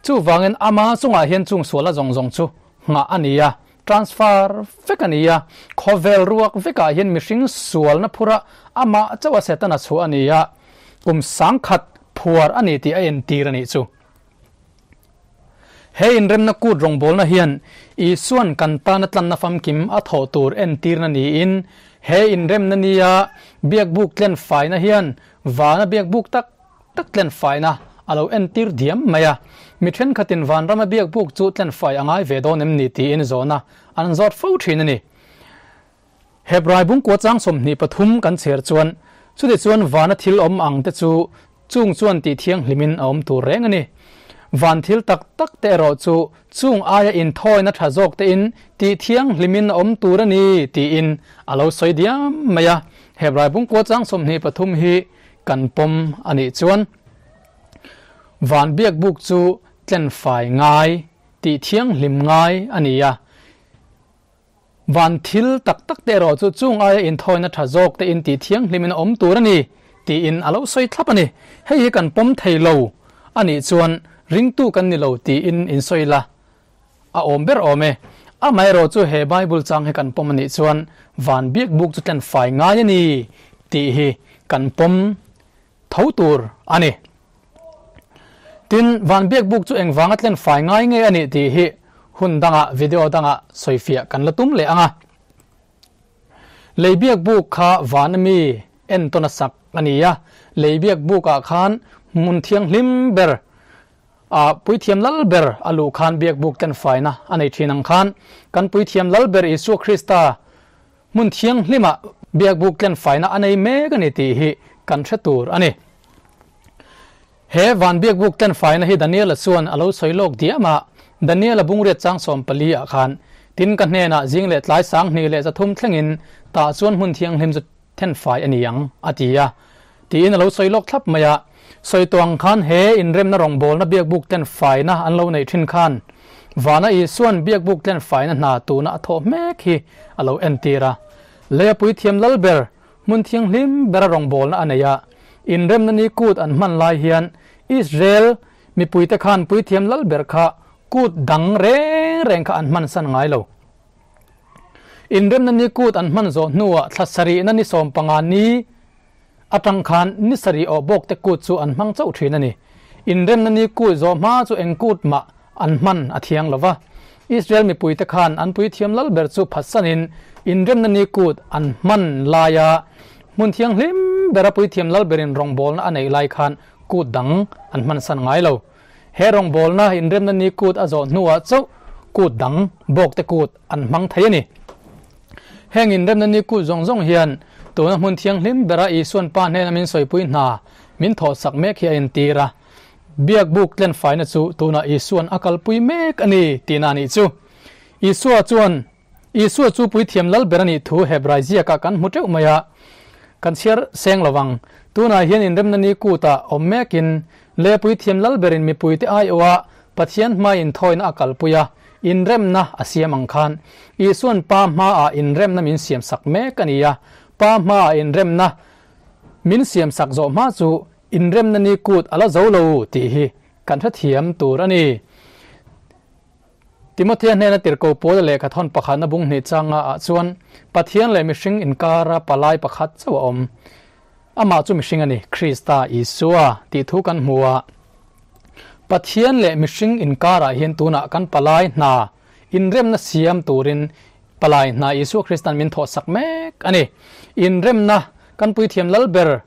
Chuvangin ama chungah hian chung sualna zawng zawng chu nghah a ni a. Transfer vek a ni a, khawvel ruak vekah hian mihring sualna phura amah chauh a Setana chhuah a ni a, kum sangkhat phuar a ni tih a entir a nih chu. He inremna kut rawngbawlna hian Isuan kan tana tlanna famkim a thawh tur entirna niin, he inremna nia biakbuk tlen faina hian vana biakbuk tak tak tlen faina a lo entir diam mai a. Mi thenkhatin vanrama biak buk chu tlen fai a ngai ve dawn em ni tiin zawhna an zawt fo thin a ni. Hebrai bungkua chang 23 kan chher chuan chuti chuan vana thil awm ang te chu chung chuan tih thianghlimin a awm tur reng a ni. Van thil tak tak te erawh chu chung aia inthawina tha zawk tein tih thianghlimin a awm tur a ni tiin a lo sawi diam mai a. Hebrai bungkua chang 23 hi Kan pawm a nih chuan van biak buk chu tlen fai ngai tih thianghlim ngai a ni a. Van thil tak tak te erawh chu chung aia inthawina tha zawk te in tih thianghlimin a awm tur a ni tiin a lo sawi thlap a ni. Hei hi kan pawm thei lo a nih chuan ringtu kan ni lo tiin in sawi la a awm ber awm e. Amaherawh chu he Bible chang hi kan pawm a nih chuan van biak buk chu tlen fai ngai a ni tih hi kan pawm tho tur a ni. Tin, van biak buk chu engvanga tlen fai ngai nge a nih tih hi hun dangah video dangah sawifiah kan la tum leh ang a. Lei biak buk kha van ami entawn a sak a ni a, lei biak bukah khan hmun thianghlim ber A Puithiam Lal ber a luh khan biakbuk ten faina a nei thin ang khan, kan Puithiam Lal ber Isua Krista hmun thianghlimah biakbuk tlen faina a nei mek a ni tih hi kan hre tur a ni. He van biakbuk tlen faina hi Daniela chuan a lo sawi lawk diam a, Daniela bungriat chang 14 ah khan, Tin ka hnenah zing leh tlai 2300 thlengin tah chuan hmun thianghlim chu then fai a ni ang, a ti a. Tiin a lo sawi lawk thlap mai a. Sawi tawh ang khan he inremna rawngbawlna biakbuk tlen faina an lo neih thin khan Vana Isua'n biakbuk tlen faina hna tuna a thawh hmek hi a lo entir a. Leia puithiam lal ber, hmun thianghlim bera rawngbawlna a nei a. Inremna ni kut an hman lai hian Israel mipuite khan puithiam lal ber kha kut dang reng reng kha an hmansan ngai lo. Inremna ni kut an hman zawh hnuah thla sarihna ni 15 ni atang khan ni sarih awh bawk te kut chu an hmang chauh thin a ni. Inremna ni kut zawh hma chu eng kut mah an hman a thiang lo va. Israel mipuite khan an puithiam lal ber chu phatsanin inremna ni kut an hman laia hmun thianghlim bera puithiam lal berin rawngbawlna a neih lai khan kut dang an hmansan ngai lo. He rawngbawlna inremna ni kut a zawh hnuah chauh kut dang bawkte kut an hmang thei a ni. Heng inremna ni kut zawng zawng hian tuna hmun thianghlim bera Isuan Pa hnena min sawipui hna min thawhsak mek hi a intir a. Biakbuk tlen faina chu tuna Isuan a kalpui mek a ni tihna a nih chu. Isua chuan Isua chu puithiam lal ber a nih thu Hebrai ziakah kan hmu teuh mai a, kan chhiar seng lo vang. Tunah hian inremna ni kutah awm mekin le puithiam lal berin mipuite aiawha Pathian hmai inthawina a kalpui a, inremna a siam ang khan Isua'n Pa hmaah inremna min siamsak mek a ni a, Pa hmaah inremna min siamsak zawh hma chu inremna ni kut a la zo lo tih hi kan hrethiam tur a ni. Timothea hnena tirhkoh Paula lehkha thawn pakhatna bung hnih changa ah chuan Pathian leh mihring inkara palai pakhat chauh a awm. Amah chu mihring a ni, Krista Isua tih thu kan hmu a. Pathian leh mihring inkarah hian tunah kan palai hna inremna siam turin palai hna Isua Kristan min thawhsak mek a ni. Inremna kan puithiam lal ber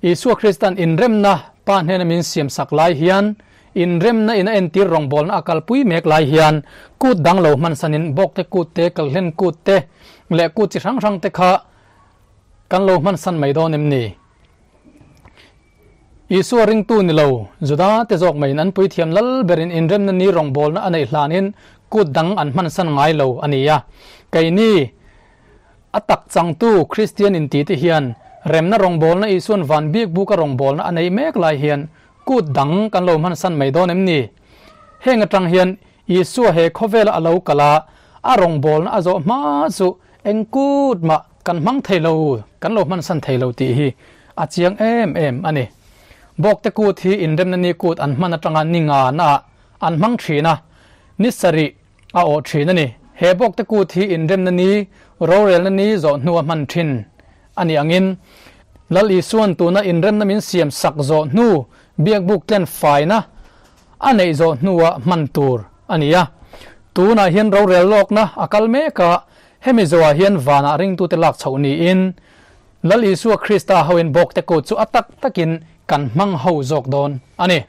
Isua Kristan inremna Pa hnena min siamsak lai hian, inremna in a entir rawngbawlna a kalpui mek lai hian kut dang lo hmansanin bawkte kut te, kalhlen kut te leh kut chi hrang hrang te kha kan lo hmansan mai dawn em ni? Isua ringtu ni lo, Juda te zawk maiin an puithiam lal berin inremna ni rawngbawlna a neih hlanin kut dang an hmansan ngai lo a ni a. Keini a tak changtu Kristian inti te hian remna rawngbawlna Isuan van bik buka rawngbawlna a neih mek lai hian kut dang kan lo hmansan mai dawn em ni? Heng atang hian Isua he khawvela a lo kal a, a rawngbawlna a zawh hma chu eng kut mah kan hmang thei lo, kan lo hmansan thei lo tih hi a chiang em em a ni. Bawkte kut hi inremna ni kut an hman atanga ni ngana ah an hmang thin a, ni sarih a awh thin a ni. He bawkte kut hi inremna ni, rorelna ni zawh hnua hman thin a ni angin, Lal Isuan tuna inremna min siam sak zawh hnu biakbuk tlen faina a neih zawh hnua hman tur a ni a. Tunah hian rorel lawkna a kal mek a, hemi zawhah hian vanah ringtute lak chhoh niin Lal Isua Krista hoin bawkte kut chu a tak takin kan hmang ho zawk dawn a ni.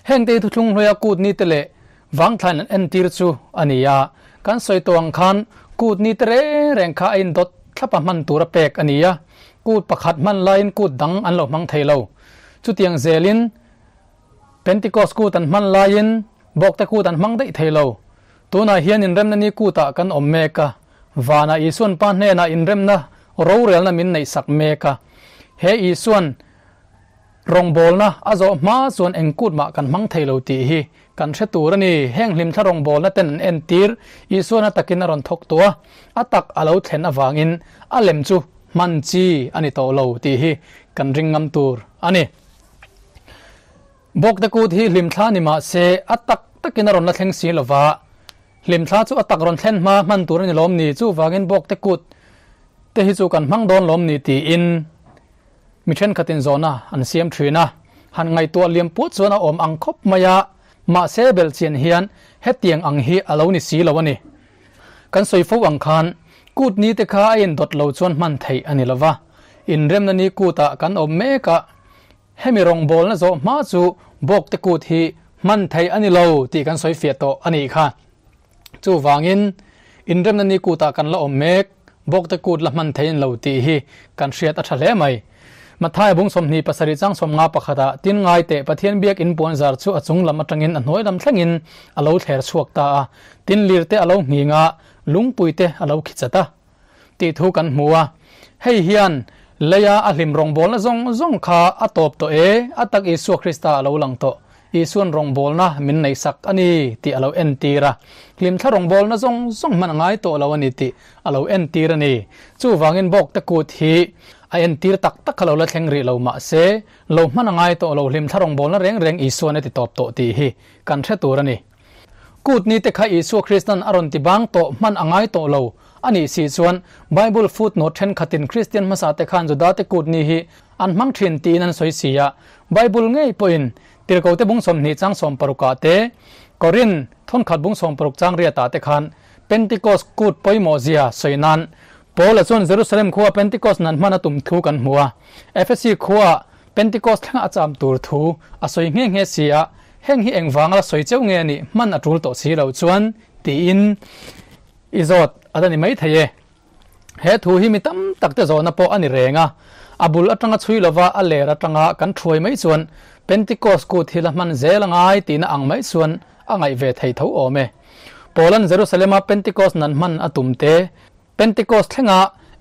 Hengte hi thuthlung hnuaia kut nite leh vangthlain an entir chu a ni a, kan sawi tawh ang khan kut nite reng reng kha a indawt thlapa hman tura pek a ni a, kut pakhat hman laiin kut dang an lo hmang thei lo. Chutiang zelin Pentecost kut an hman laiin Bawkte kut an hmang daih thei lo. Tunah hian inremna ni kutah kan awm mek a, vanah Isuan Pa hnenah inremna rorelna min neihsak mek a. He Isuan Rawngbawlna a zawh hma chuan eng kut mah kan hmang thei lo tih hi kan hre tur a ni. Heng hlimthla rawngbawlna ten an entir, Isuana takin a rawn thawk tawh a, a tak a lo thlen avangin a lem chu hman chi a ni tawh lo tih hi kan ring ngam tur a ni. Bawkte kut hi hlimthla ni mah se a tak takin a rawn la thleng si lo va, hlimthla chu a tak rawn thlen hma hman tur a ni lawm ni, chuvangin bawkte kut te hi chu kan hmang dawn lawm ni tiin Mi thenkhatin zawhna an siam thin a, han ngaihtuah liam puat chuan a awm ang khawp mai a, mahse belhchian hian hetiang ang hi a lo ni si lo a ni. Kan sawi fo ang khan kut ni te kha a indawt lo chuan hman theih a ni lo va, inremna ni kutah kan awm mek a, hemi rawngbawlna zawh hma chu bawkte kut hi hman theih a ni lo tih kan sawi fiah tawh a nih kha. Chuvangin, inremna ni kutah kan la awm mek, bawkte kut la hman thei in lo tih hi kan hriat a tha hle mai. Matthai bung 27 chang 50 pakhatah tin ngai teh Pathian biak in puan zar chu a chung lam atangin a hnuai lam thlengin a lo thler chhuak ta a, tin lir te a lo nghing a, lungpui te a lo khi chat a tih thu kan hmu a. Hei hian leia a hlim rawngbawlna zawng zawng kha a tawp tawh e, a tak Isua Krista a lo lang tawh. Isuan rawngbawlna min neihsak a ni tih a lo entir a, hlimthla rawngbawlna zawng zawng hman a ngai tawh lo a ni tih a lo entir a ni. Chuvangin bawkte kut hi a entir tak tak kha lo la thleng rih lo mah se, lo hman a ngai tawh lo hlimthla rawngbawlna reng reng Isuan a ti tawp tawh tih hi kan hre tur a ni. Kut ni te kha Isua Kristan a rawn ti bang tawh hman a ngai tawh lo a nih si chuan Bible footnote thenkhatin Kristian hmasa te khan Judate kut ni hi an hmang thin tiin an sawi si a, Bible ngei pawhin Tirhkote bung 20 chang 60 ah te, Korin thawnkhat bung 60 chang riat ah te khan Pentecost kut pawimawh zia sawi nan Paula chuan Jerusalem khua Pentecost nan hman a tum thu kan hmu a, Efesi khua Pentecost thlengah a cham tur thu a sawi nghe nghe si a, heng hi engvanga la sawi cheu nge a nih hman a tul tawh si lo chuan tiin i zawt a la ni maithei e. He thu hi mi tam tak te zawhna pawh a ni reng a, a bul atanga chhui lova a ler atanga kan thuai mai chuan Pentecost kut hi la hman zel a ngai tihna ang mai chuan a ngaih ve thei tho awm e. Paula'n Jerusalem-a Pentecost nan hman a tum te, Pentecost thlenga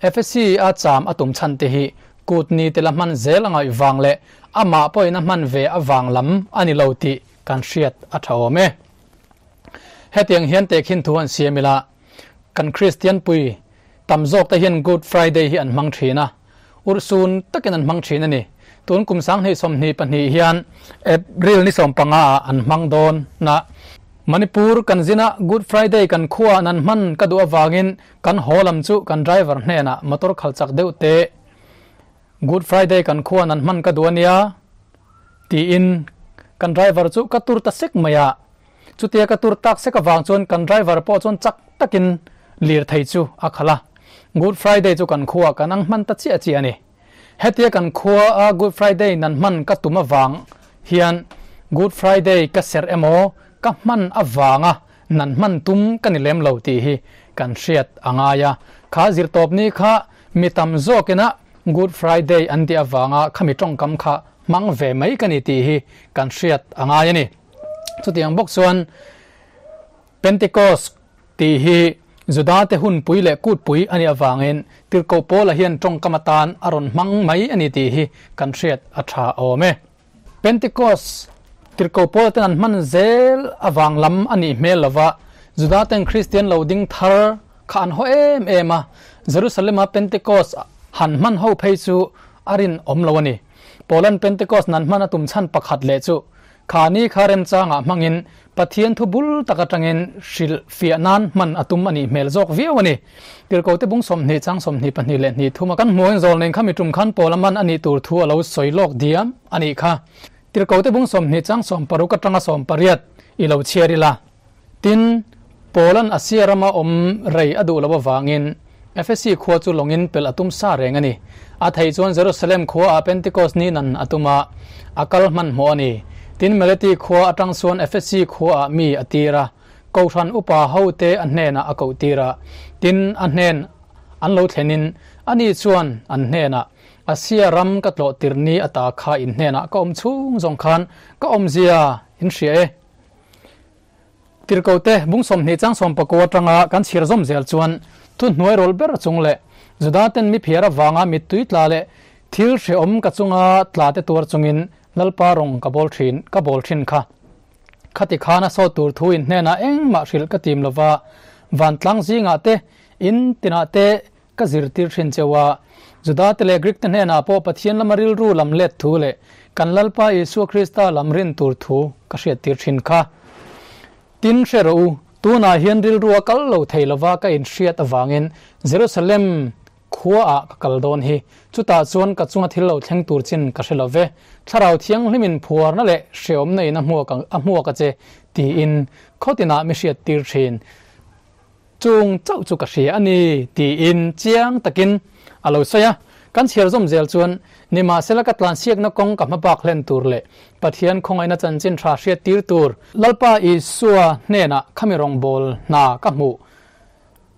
Efesi a cham a tum chhan te hi kut ni te la hman zel a ngaih vang leh amah pawhin a hman ve avang lam a ni lo tih kan hriat a tha awm e. Hetiang hian tehkhin thu an siam ila, Kan Kristian pui tam zawk te hian Good Friday hi an hmang thin a, urhsun takin an hmang thin a ni. Tun kum 2022 hian April ni 15 ah an hmang dawn a. Manipur kan zina Good Friday kan khua nan hman ka duh avangin kan haw lam chu kan driver hnenah motor khalh chak deuh teh Good Friday kan khua nan hman ka duh ania tiin kan driver chu ka tur ta sek mai a. Chutia ka tur tak sek avang chuan kan driver pawh chuan chak takin lirthei chu a khalh a. Good Friday chu kan khua kan ang hman ta chiah chiah a ni. Hetia kan khua a Good Friday nan hman ka tum avang hian Good Friday ka serh emaw ka hman avanga nan hman tum ka ni lem lo tih hi kan hriat a ngai a. Kha zirtawpni kha mi tam zawkina Good Friday an tih avanga khami tawngkam kha hmang ve mai ka ni tih hi kan hriat a ngai a ni. Chutiang bawk chuan Pentecost tih hi Judate hunpui leh kutpui a nih avangin Tirhkoh Paula hian tawngkam atan a rawn hmang mai a ni tih hi kan hriat a tha awm e. Pentecost Tirhkoh Paula ten an hman zel avang lam a nih hmel lova, Judaten Kristian lo ding thar kha an haw em em a, Jerusalem-a Pentecost han hman ho phei chu a rinawm lo a ni. Paula'n Pentecost nan hman a tum chhan pakhat leh chu Kha ni kha remchangah hmangin Pathian thu bul tak atangin hrilh fiah nan hman a tum a nih hmel zawk viau a ni. Tirhkote bung 20 chang 22 leh hnih thuma kan hmuhin zawlneng kha mi tum khan pawl a man a nih tur thu a lo sawi lawk diam a nih kha. Tirhkote bung 20 chang 60 atanga 18 i lo chhiar ila. Tin, Paula'n Asia rama awm rei a duh loh avangin Efesi khua chu lawngin pelh a tum sa reng a ni. A theih chuan Jerusalem khuaah Pentecost ni nan a tum a, a kal hmanhmawh a ni. Tin, Meleti khua atang chuan Efesi khuaah mi a tir a, Kohhran upa hote a hnenah a koh tir a. Tin, a hnen an lo thlenin ani chuan an hnenah, Asia ram ka tlawh tir ni ata kha in hnenah ka awm chhung zawng khan ka awmzia in hria e. Tirhkote bung 20 chang 19 atanga kan chhiar zawm zel chuan thuhnuai rawl ber chung leh Judaten mi phiar avanga mittui tla leh thil hrehawm ka chunga tla te tuar chungin Lalpa rawng ka bawl thin ka bawl thin kha. Khati khan a sawt tur thu in hnenah engmah hrilh ka tim lova vantlang zingah te in tinah te Ka zirtir thin cheu a, Judate leh Greek te hnenah pawh Pathian lama rilru lam let thu leh kan Lalpa Isua Krista lam rin tur thu ka hriattir thin kha. Tin, hre rawh u, tunah hian rilru a kal lo thei lova ka inhriat avangin Jerusalem khuaah ka kal dawn hi. Chutah chuan ka chunga thil lo thleng tur chin ka hre lo ve. Thlarau Thianghlimin phuarna leh hreawmna in a hmuak a che, tiin khawtinah mi hriattir thin. Chung chauh chu ka hria a ni, tiin chiang takin a lo sawi a. Kan chhiar zawm zel chuan, Nimahsela ka tlansiakna kawng ka hma bak hlen tur leh Pathian khawngaihna chanchin tha hriat tir tur Lalpa Isua hnenah khami rawngbâwl hna ka hmuh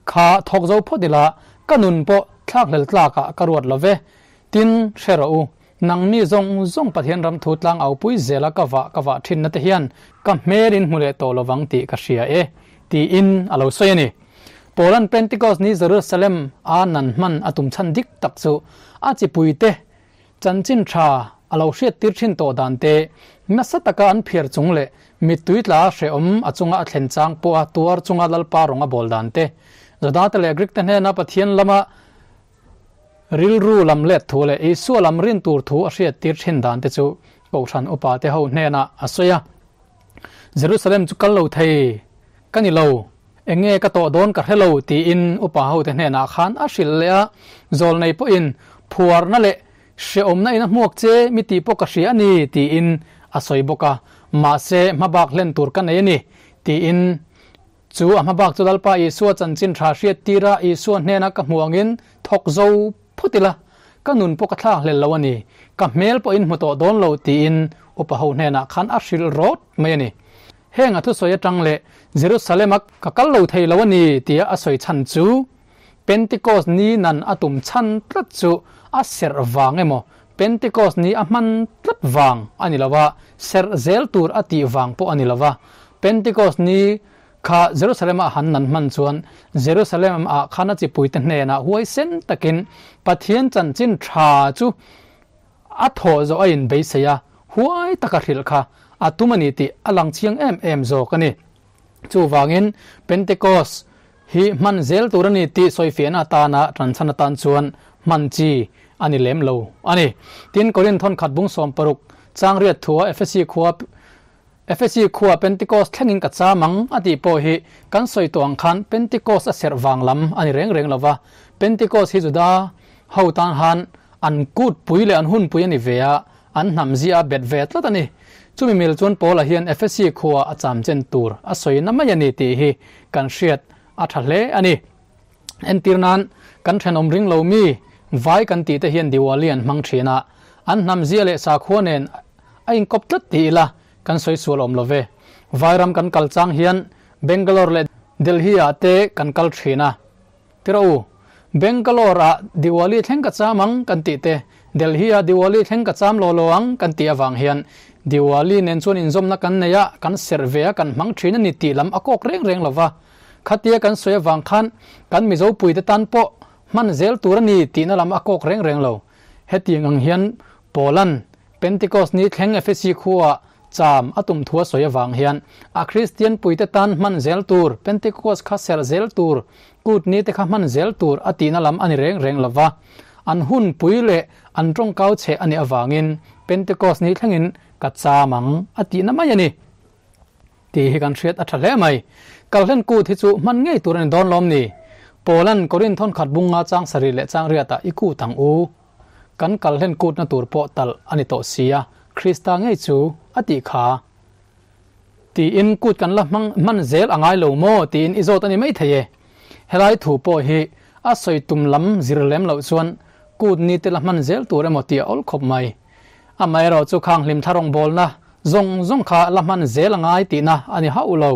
kha thawk zo phawt ila, ka nun pawh thlakhlel tlakah ka ruat lo ve. Tin, hre rawh u, nangni zawng zawng Pathian ram thu tlang aupui zela ka vah ka vah thinna te hian ka hmel in hmu leh tawh lovang tih ka hria e, tiin a lo sawi a ni. Paula'n Pentecost ni Jerusalem a nan hman a tum chhan dik tak chu a chipuite chanchin tha a lo hriattir thin tawh dan te, nasa taka an phiar chung leh mittui tla hrehawm a chunga a thlen chang pawha tuar chunga Lalpa rawng a bawl dan te, Judate leh Greek te hnena Pathian lama Rilru lam let thu leh Isua lam rin tur thu a hriattir thin dan te chu Kohhran upa te ho hnenah a sawi a. Jerusalem chu kal lo thei ka ni lo, eng nge ka tawh dawn ka hre lo tiin upa ho te hnenah khan a hrilh leh a, zawlnei pawhin phuarna leh hrehawmna in a hmuak che mi tih pawh ka hria a ni tiin a sawi bawk a, mahse hmabak hlen tur ka nei a ni tiin Chu a hmabak chu Lalpa Isua chanchin tha hriat tira Isua hnena ka hmuh angin thawk zo phawt ila, ka nun pawh ka thlak hlel lo a ni, ka hmel pawhin hmu tawh dawn lo tiin upa ho hnenah khan a hrilh rawt mai a ni. Heng a thusawi atang leh Jerusalem-a ka kal lo thei lo a ni tia a sawi chhan chu Pentecost ni nan a tum chhan tlat chu a serh vang emaw Pentecost ni a hman tlat vang a ni lo a, serh zel tur a tih vang pawh a ni lo va. Pentecost ni kha Jerusalem ah han nan hman chuan Jerusalem ah khan a chipuite hnenah huaisen takin Pathian chanchin tha chu a thawh zawh a inbeisei a, huai taka hrilh kha a tum a ni tih a lang chiang em em zawk a ni. Chuvangin Pentecost hi hman zel tur a ni tih sawifiahna atana tanchhan atan chuan hman chi a ni lem lo a ni. Tin, Korinth thawnkhat bung 60 chang riat thua Efesi khua. Efesi khua Pentecost thlengin ka cham ang a tih pawh hi kan sawi tawh ang khan Pentecost a serh vang lam a ni reng reng lo va. Pentecost hi Juda ho tan han an kut pui leh an hun pui a ni ve a, an hnam zia a bet ve tlat a ni. Chumi mil chuan Paula hian Efesi khua a cham chen tur a sawi na mai a ni tih hi kan hriat a tha hle a ni. Entir nan, kan thenawm ring lo mi vai kan tih te hian Diwali an hmang thin a, an hnam zia leh sakhua nen a inkawp tlat ti ila kan sawi sual awm lo ve. Vairam kan kal chang hian Bangalore leh Delhi ah te kan kal thin a. Tiraw u, Bangalore ah Diwali thleng ka cham ang kan tih te, Delhi ah Diwali thleng ka cham law law ang kan tih avang hian Diwali nen chuan inzawmna kan nei a, kan serh ve a, kan hmang thin a ni tih lam a kawk reng reng lo va. Khatia kan sawi avang khan kan Mizo puite tan pawh hman zel tur a ni tihna lam a kawk reng reng lo. Hetiang ang hian Paula'n Pentecost ni thleng Efesi khuaah cham a tum thu a sawi avang hian a Kristian puite tan hman zel tur, Pentecost kha serh zel tur, kut ni te kha hman zel tur a tihna lam a ni reng reng lo va. An hun pui leh an tawngkau cheh a nih avangin Pentecost ni thlengin ka cham ang a tihna mai a ni. Tih hi kan hriat a tha hle mai. Kalhlen kut hi chu hman ngei tur a ni dawn lawm ni? Paula'n Korinth thawnkhat bunga chang sarih leh chang riatah i kut ang u. Kan kalhlen kutna tur pawh talh a ni tawh si a, Krista ngei chu a tih kha. Tiin kut kan la hmang hman zel a ngai lo maw tiin i zawt a ni mai thei e. Helai thu pawh hi a sawi tum lam zir lem loh chuan kut ni te la hman zel tur emaw tih a awl khawp mai. Amaherawh chu khang hlim thla rawngbawlna zawng zawng kha la hman zel a ngai tihna a ni hauh lo.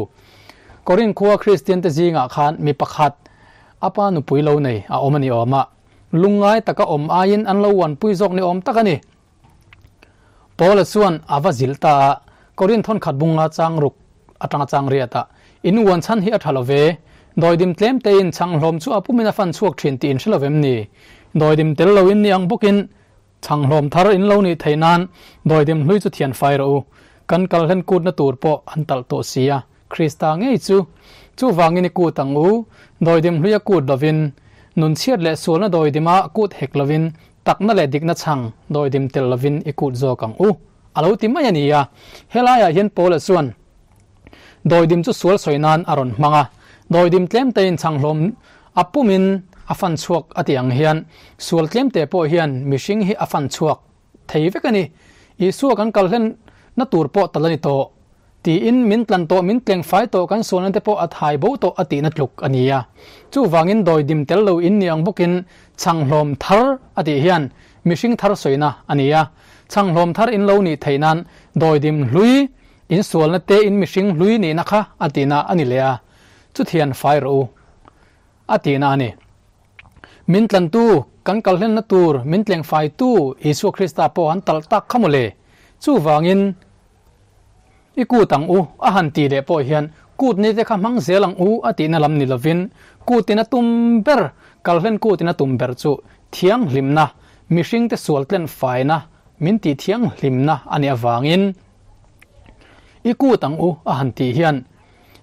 Korinth khua Kristiante zingah khan mi pakhat a pa nupui lo nei a awm a ni awm a, lungngai taka awm aiin an lo uanpui zawk ni awm tak a ni. Paula chuan a va zilh ta a, Korinth thawnkhat bunga chang ruk atanga chang riat a, In uan chhan hi a tha lo ve, dawidim tlem tein chhang hlawm chu a pumin a fan chhuak thin tih in hre lo vem ni? Dawidim tel loin ni ang bawkin Chhanghlawm thar in lo nih theih nan dawidim hlui chu thian fai rawh u. Kan kal hlen kutna tur pawh an talh tawh si a, Krista ngei chu. Chuvangin i kut ang u, dawidim hlui a kut lovin, nun chhiat leh sualna dawidima kut hek lovin, takna leh dikna chhang dawidim telh lovin i kut zawk ang u, a lo ti mai a ni a. Helaiah hian Paula chuan Dawidim chu sual sawi nan a rawn hmang a, dawidim tlemtein chhanghlawm a pumin a fan chhuak a tih ang hian sual tlemte pawh hian mihring hi a fan chhuak thei vek a ni. Isua kan kal hlen na tur pawh tal a ni tawh tiin min tlan tawh, min tleng fai tawh, kan sualna te pawh a thai bo tawh a tihna tluk a ni a. Chuvangin dawidim tel lo in ni ang bawkin chhanghlawm thar a tih hian mihring thar sawina a ni a. Chhanghlawm thar in lo nih theih nan dawidim hlui Insualna te in mihring hlui nihna kha a tihna a ni leh a, chuthian fai rawh u a tihna a ni. Min tlantu, kan kalhlenna tur min tleng faitu Isua Krista pawh an talh tak kha mawle. Chuvangin i kut ang u a han tih leh pawh hian kut ni te kha hmang zel ang u a tihna lam ni lovin kutin a tum ber, kalhlen kutin a tum ber chu thianghlimna, mihringte sual tlen faina min tih thianghlimna a nih avangin, I kut ang u, a han tih hian,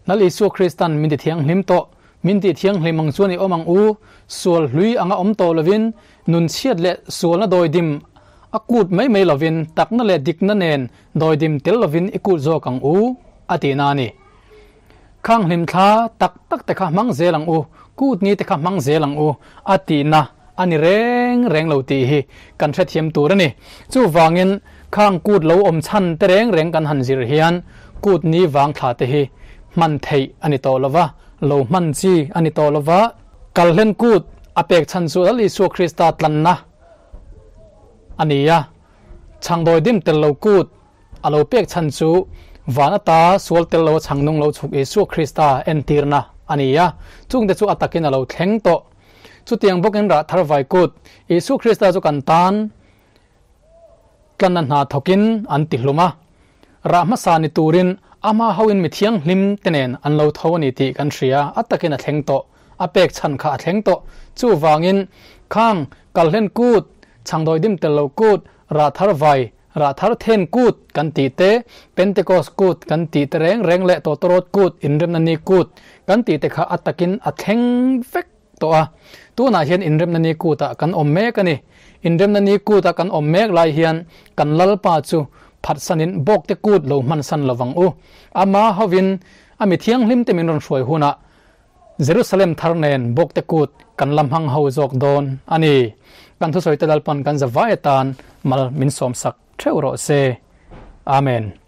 Lal Isua Kristan min ti thianghlim tawh, min tih thianghlim ang chuan i awm ang u, sual hlui anga awm tawh lovin, nun chhiat leh sualna dawidim a kut mai mai lovin, takna leh dikna nen dawidim tel lovin i kut zawk ang u, a tihna a ni. Khang hlimthla tak tak te kha hmang zel ang u, kut ni te kha hmang zel ang u, a tihna a ni reng reng lo tih hi kan hrethiam tur a ni. Chuvangin khang kut lo awm chhan te reng reng kan han zir hian kut ni vang thla te hi hman theih a ni tawh lo va, lo hman chi a ni tawh lo va. Kalhlen kut a pek chhan chu Lal Isua Krista tlanna a ni a, chhangdawi dim tel lo kut A lo pek chhan chu van ata sual tel lo a chhang nung lo chhuk Isua Krista entirna a ni a, chungte chu a takin a lo thleng tawh. Chutiang bawkin rah thar vai kut Isua Krista chu kan tan tlanna hna thawkin an ti hlum a, rah hmasa ni turin ama hoin mi thianghlim te nen an lo tho a ni tih kan hria, a takin a thleng tawh. A pek chhan kha a thleng tawh. Chuvangin khang kalhlen kut, chhangdawi dim tel lo kut, rah thar vai Rah thar then kut kan tih te, Pentecost kut kan tih te reng reng leh Tawtawrawt kut, Inremna ni kut kan tih te kha a takin a thleng vek tawh a. Tunah hian Inremna ni kutah kan awm mek a ni. Inremna ni kuta kan awm mek lai hian kan Lalpa chu phatsanin Bawkte Kut lo hmansan lovang u. Ama hovin a mi thianghlim te min rawn hruai hunah Jerusalem thar nen Bawkte Kut kan la hmang ho zawk dawn a ni. Kan thusawi te Lalpan kan zavai atan mal min sawmsak theuh rawh se. Amen.